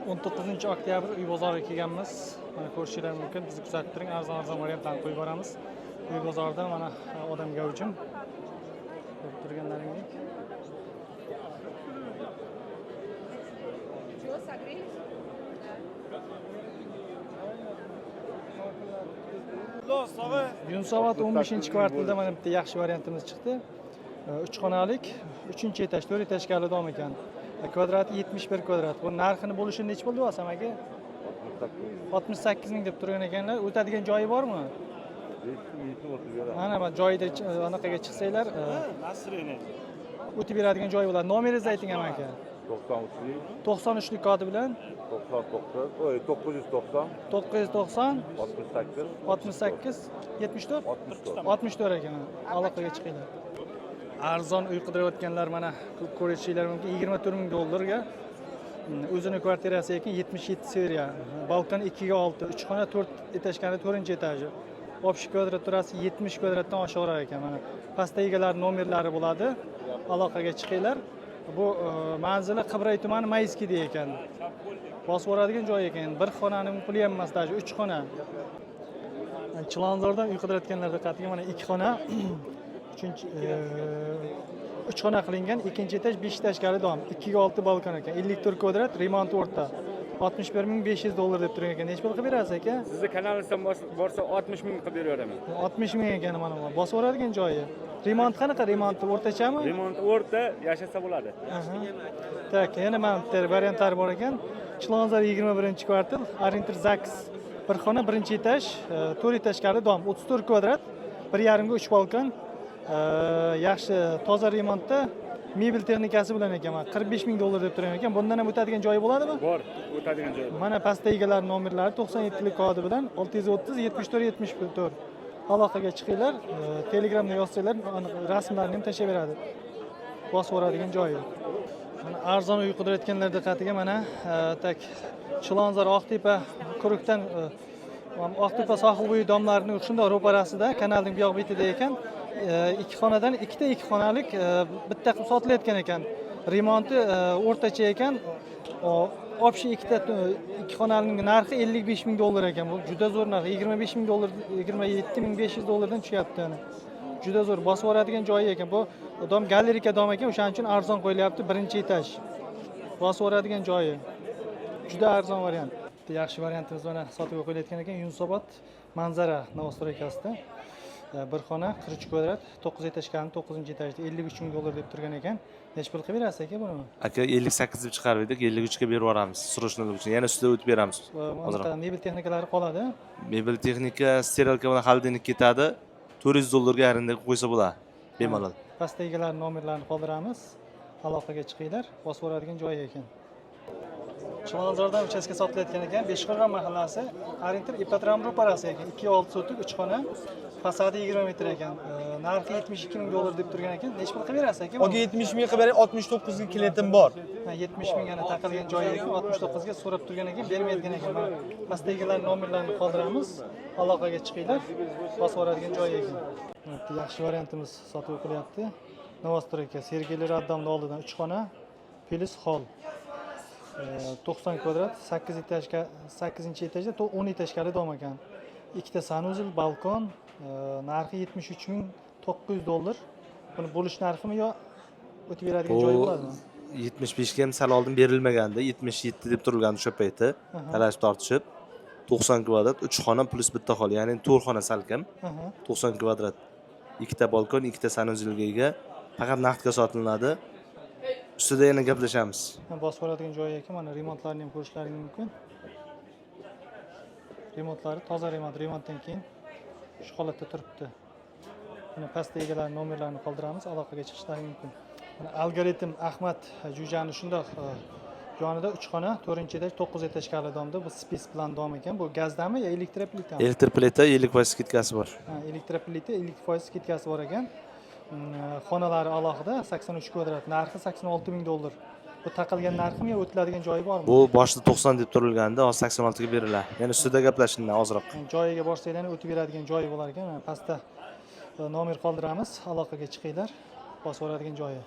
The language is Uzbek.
19 oktyabr uy bozoriga kelganmiz. Mana ko'rishingiz mumkin, bizni kuzatib turing, arzon variantlarni qo'yib boramiz. Uy bozorida mana odam gavjum. Ko'rib turganlaringdek. Yunusobod 15-kvartalda mana bitta yaxshi variantimiz chiqdi. 3 xonalik, 3-etaj, 4 etajkali dom ekan. Kvadrati 71 kvadrat. Bu narxini bo'lishi necha bo'ldi desam aka? 68 ming deb turgan ekanlar. O'tadigan joyi bormi? Mana mana joyida anaqaga chiqsanglar, o'tib beradigan joyi bo'ladi. Nomeringizni ayting aka. 93'lük, 93lik kodi bilan 99, oy, 990, 990 68, 68 74 64. 64 ekan. Aloqaga chiqinglar. Arzon uy qidirayotganlar mana ko'rishinglar mumkin. 24 ming dollarga o'zini kvartirasi ekan, 77 seriya. Balkon 2 ga 6, 3 xona 4 etajkali 4-etaji. Общий kvadraturasi 70 kvadratdan oshiqroq ekan mana. Pastda egalari nomerlari bo'ladi. Aloqaga chiqinglar. Bu manzili Qibray tumani Mayskida ekan. Bosib yuboradigan joy ekan. Bir xonaning puli ham emas, даже 3 xona. Chilonzordan uy qidirayotganlar diqqatiga mana 2 xona, 3 xona qilingan, 2-etaj, 5 etajkali dom, 2 ga 6 balkon ekan, 54 kvadrat, remont o'rta. 61 500 dollar deb turgan ekan. Necha pul qilib berasiz aka? Sizni kanalingizdan borsa 60 ming qilib beraveraman. 60 ming ekan mana bu. Bosib yuboradigan joyi. Remont qanaqa? Remont o'rtachami? Remont o'rta, yashasa bo'ladi. Так, yana mana bitta variantlar bor ekan. Chilonzor 21-kvartal, Orientir Zaks, bir xona, 1-etaj, 4 etajkali dom, 34 kvadrat, 1,5 ga 3 balkon. Yaxshi, toza remontda, mebel texnikasi bilan ekan. Mana 45 ming dollar deb turgan ekan. Bundan ham o'tadigan joyi bo'ladimi? Bor, o'tadigan joyi bor. Mana pastda egalari nomerlari 97lik kodi bilan 630 74 74. Aloqaga chiqinglar, Telegramda yozsanglar, rasmlarni ham tashlab beradi. Bosib yuboradigan joyi. Mana arzon uy qidirayotganlar diqqatiga mana так Chilonzor Oqtepa Kurukdan Oqtepa sohil bo'yi domlarining shundoq ro'parasida, kanalning bu yoq betida ekan. 2 xonadan ikkita 2 xonalik bitta qilib sotilayotgan ekan. Remonti o'rtacha ekan. Общий ikkita 2 xonalining narxi 55 ming dollar ekan. Bu juda zo'r narx. 25 ming dollar, 27 500 dollardan tushyapti. Yani. Juda zo'r bosib yuboradigan joyi ekan. Bu dom galerika dom ekan, o'shaning uchun arzon qo'yilyapti, 1-etaj. Bosib yuboradigan joyi. Juda arzon variant. Bitta yaxshi variantimiz mana sotuvga qo'yilayotgan ekan. Yunusobod Manzara новостройкасida. Bir xona 43 kvadrat, 9 etajkani 9-etajda 53 ming dollar deb turgan ekan. Necha pul qilib berasiz aka buni? Aka, 58 deb chiqarib edik, 53 ga berib yuboramiz. Срочно uchun yana ustida o'tib beramiz. Anaqa mebel texnikalari qoladi. Mebel texnika, стиралка bilan холодильник ketadi. 400 dollarga arendaga qo'ysa bo'ladi. Bemalol. Pastda egalari nomerlarini qoldiramiz. Aloqaga chiqinglar, bosib yuboradigan joyi ekan. Chilonzordan uchastka sotilayotgan ekan. Beshqo'rg'on mahallasi, Orientir ipodrom ro'parasi ekan. 2,6 sotik, 3 xona. Fasadi 20 metr ekan. Narxi 72 ming dollar deb turgan ekan. Necha pul qilib berasiz aka? Aka, 70 ming qilib bering, 69 ga klientim bor. Ha, 70 ming yana taqilgan joyi ekan, 69 ga so'rab turgan ekan, bermayotgan ekan. Mana pastda egalari nomerlarini qoldiramiz. Aloqaga chiqinglar. Bosib yuboradigan joyi ekan. Bitta yaxshi variantimiz sotib qilyapti. Новостройка Sergeli роддом ni oldidan 3 xona, plus hol. 90 kvadrat, 8 etajga, 8-etajda 10 etajkali dom ekan. Ikkita санузел, balkon, narxi 73 ming 900 dollar. Buni bo'lish narximi yo o'tib beradigan joyi Bu bo'ladimi? 75 ga ham sal oldin berilmagandi. 77 deb turilgandi o'sha payti. Talashib tortishib 90 kvadrat, 3 xona plus bitta hol, ya'ni 4 xona salkam. 90 kvadrat. Ikkita balkon, ikkita санузел ga ega. Faqat naqdga sotilinadi. Ustida yana gaplashamiz. Ha, bosib yuboradigan joyi ekan. Mana remontlarini ham ko'rishlaring mumkin. Remontlari toza remont, remontdan keyin shu holatda turibdi. Mana pastda egalari nomerlarini qoldiramiz, aloqaga chiqishlari mumkin. Mana Algoritm Ahmad Jo'jani shundoq yonida 3 xona, 4-etaj, 9 etajkali domda. Bu спецплан dom ekan. Bu gazdami yo elektroplitami? Elektr plita, 50% скидка si bor. Ha, elektroplita, 50% скидка si bor ekan. Xonalari alohida, 83 kvadrat, narxi 86 ming dollar. Bu taqilgan narximi yo o'tiladigan joyi bormi? Bu boshida 90 deb turilgandi, hozir 86 ga beriladi. Yana ustida gaplashinglar ozroq. Joyiga borsanglar o'tib beradigan joyi bo'lar ekan. Mana pastda nomer qoldiramiz, aloqaga chiqinglar. Bosib yuboradigan joyi.